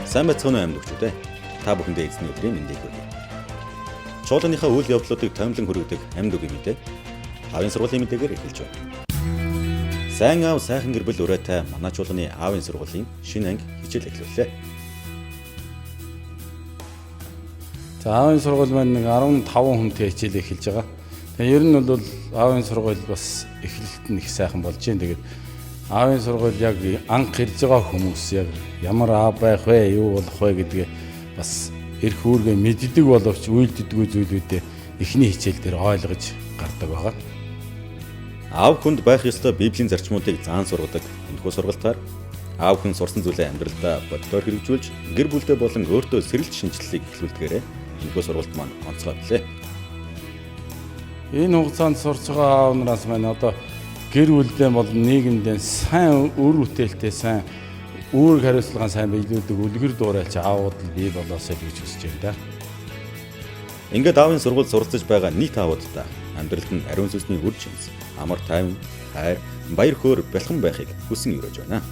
Сайн байцгаана уу амьд өгчүүд ээ. Та бүхэндээ эзний өдрийн мэндийг хүргэе. Чуулганыхаа үйл явдлуудыг томилон хүргэдэг амьд үгийн мэдээ. Аавын сургуулийн мэдээгээр эхэлж байна. Сайн аав сайхан гэр бүл өрөөтэй манай чуулганы аавын сургуулийн шинэ анги хичээл эхлүүллээ. За аавын сургууль маань нэг 15 хүнтэй хичээл эхэлж байгаа. Тэгээ ер нь бол аавын сургууль бас эхлэлт нь их сайхан болж байна. Тэгээд аавын сургууль яг анх ирж байгаа хүмүүс яг ямар аав байх вэ, юу болох вэ гэдгээ бас эрх үүргээ мэддэг боловч үйлддэггүй зүйлүүдээ эхний хичээл дээр ойлгож гардаг байгаа. Аав хүнд байх ёстой Библийн зарчмуудыг заан сургадаг энэхүү сургалтаар аав хүн сурсан зүйлээ амьдралдаа боддоор хэрэгжүүлж гэр бүлдээ болон өөртөө сэрэлт шинжилгээг эхлүүлдгээрээ энэхүү сургалт маань онцгой билээ. Энэ хугацаанд сурч байгаа аав нараас маань одоо гэр бүлдээ болон нийгэмдээ сайн үр бүтээлтэй сайн үүрэг хариуцлагаа сайн биелүүлдэг үлгэр дуурайлч аавууд л бий болоосой л гэж хүсэж байна да. Ингээд аавын сургууль суралцж байгаа нийт аавуудаа амьдралд нь ариун сүнсний үр жимс, амар тайван, хайр, баяр хөөр бэлхэн байхыг хүсэн өрөөж байна.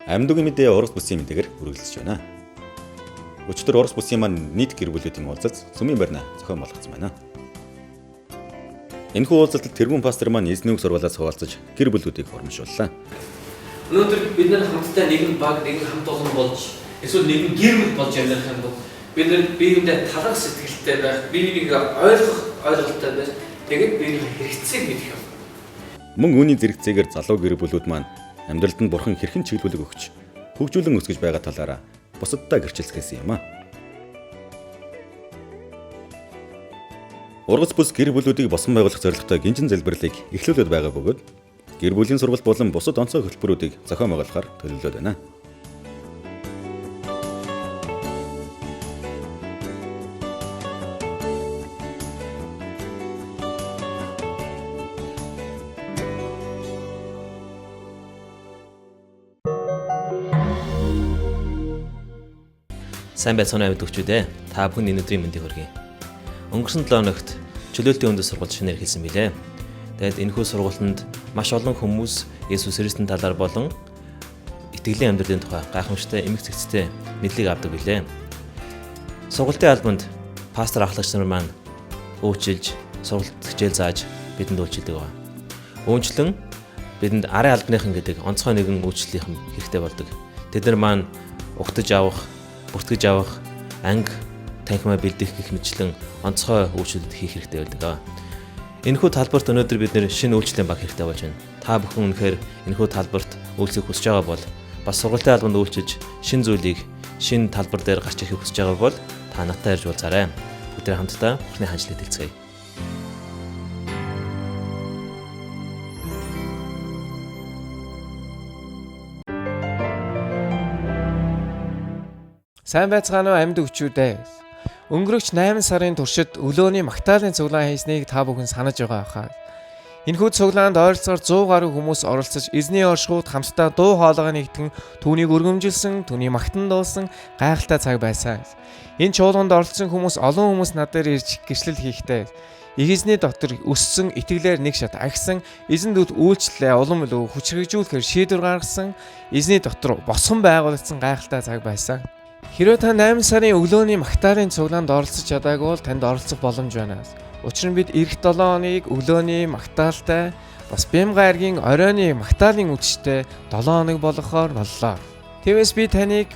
Амьд үгийн мэдээ Орос бүсийн мэдээгээр үргэлжилж байна. Өчигдөр Орос бүсийн маань нийт гэр бүлүүдийн уулзалт сүмийн барина зохион болгоцсон байна. Энэхүү уулзалтад тэргүүн пастор маань эзний үг сургуулиас хуваалцаж гэр бүлүүдийг урамшууллаа. Өнөөдөр бид нар хамтдаа нэгэн баг, нэгэн хамт олон болж, эсвэл нэгэн гэр бүл болж амьдрах юм бол бид нар биеиндээ талах сэтгэлтэй байх, биеийг ойлгох ойлголттой байх, тэгээд биеийн хэрэгцээг мэдэх юм. Мөн үүний зэрэгцээгээр залуу гэр бүлүүд маань амьдралд нь бурхан хэрхэн чиглүүлэг өгч хөгжүүлэн өсгөж байгаа талаараа бусаддаа гэрчилсгэсэн юм а. Ургац бүс гэр бүлүүдийг босон байгуулах зорилготой гинжин залбирлыг эхлүүлээд байгаа бөгөөд гэр бүлийн сургалт болон бусад онцгой хөтөлбөрүүдийг зохион байгуулахар төлөвлөд байна. Сайн байцгаана уу амьд өгчүүд ээ. Та бүхэн энэ өдрийн мэндийг хүргэе. Өнгөрсөн 7 хоногт чөлөөлтийн өндөр сургууль шинээр эхэлсэн билээ. Тэгээд энэхүү сургуультанд маш олон хүмүүс Есүс Христийн талаар болон итгэлийн амьдралын тухай гайхамшигтай эмх зэгцтэй мэдлэг авдаг билээ. Сургуулийн албанд пастор ахлагч нар маань уучлж, сургалт хичээл зааж бидэнд үйлчилдэг байгаа. Үүнчлэн бидэнд арын албаныхан гэдэг онцгой нэгэн үйлчлэлийнхэн хэрэгтэй болдог. Тэд нар маань угтаж авах, бүртгэж авах, анги танхимаа бэлдэх гэх мэтчлэн онцгой үйлчлэлүүд хийх хэрэгтэй байдаг. Энэхүү талбарт өнөөдөр бид нэр шинэ үйлчлэлийн баг хэрэгтэй болж байна. Та бүхэн үнэхээр энэхүү талбарт үйлчлэх хүсэж байгаа бол бас сургуулийн албанд үйлчилж шинэ зүйлийг шинэ талбар дээр гарч ирэхийг хүсэж байгаа бол та надтай ирж уулзаарай. Бүгдээ хамтдаа Бурхны хаанчлалыг дэлцгээе. Сайн байцгаана уу амьд өгчүүд ээ. Өнгөрөгч 8 сарын туршид өглөөний Магдалины цуглаан хийснийг та бүхэн санаж байгаа хаа. Энэхүү цуглаанд ойролцоогоор 100 гаруй хүмүүс оролцож эзний оршихуйд хамтдаа дуу хоолойгоо нэгтгэн түүнийг өргөмжилсөн, түүний магтан дуулсан гайхалтай цаг байсан. Энэ чуулганд оролцсон хүмүүс олон хүмүүс над дээр ирж гэрчлэл хийхдээ их эзний дотор өссөн итгэлээр нэг шат агсан эзэн дүд үйлчлэлээ улам илүү хүчрхэгжүүлэхээр шийдвэр гаргасан эзний дотор босгон байгуулагдсан гайхалтай цаг байсан. Хэрвээ та 8 сарын өглөөний Магдалины цуглаанд оролцож чадаагүй бол танд оролцох боломж байна. Учир нь бид эх 7 хоног өглөөний Магдалтай бас Бямга аргийн оройны Магдалины үдштэй 7 хоног болгохоор боллоо. Тиймээс би таныг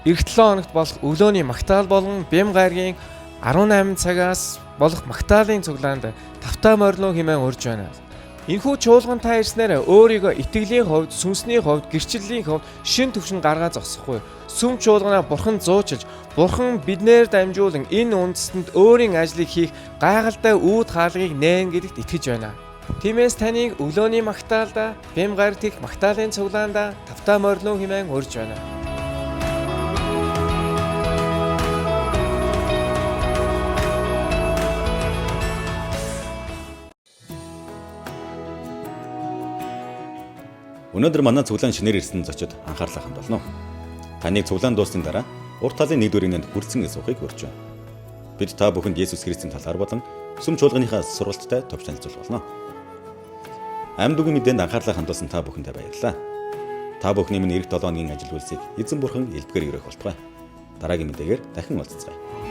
эх 7 хоногт болох өглөөний Магдал болон Бямга аргийн 18 цагаас болох Магдалины цуглаанд тавтаа морилно хэмээн урьж байна. Энэхүү чуулган та ирснээр өөрийгөө итгэлийн хувьд, сүнсний хувьд, гэрчлэлийн хувьд шин түвшинд гаргаа зогсохгүй. Сүм чуулганаа бурхан зуучилж, бурхан биднээр дамжуулан энэ үндэстэнд өөрийн ажлыг хийх гайхалтай үүд хаалгыг нээн гэдэгт итгэж байна. Тиймээс таныг өглөөний Магдалда, Бэм гарт их Магдалины цуглаанда тавтаа морилно хэмээн урьж байна. Өнөөдөр манай цуглаан шинээр ирсэн зочид анхаарлаа хандуулна. Таныг цуглаан дууссаны дараа урт талын нэг дөрвийнэнд хүрэлцэн суухыг урьж байна. Бид та бүхэнд Есүс Христийн талаар болон Сүм чуулганыхаа сургалттай товч танилцуулах болно. Амьд үгийн мэдээнд анхаарлаа хандуулсан та бүхэндээ баярлалаа. Та бүхний минь ирэх 7 хоногийн ажил үйлсийг эзэн бурхан элбгээр өрөөх болтугай. Дараагийн мэдээгээр дахин уулзцгаая.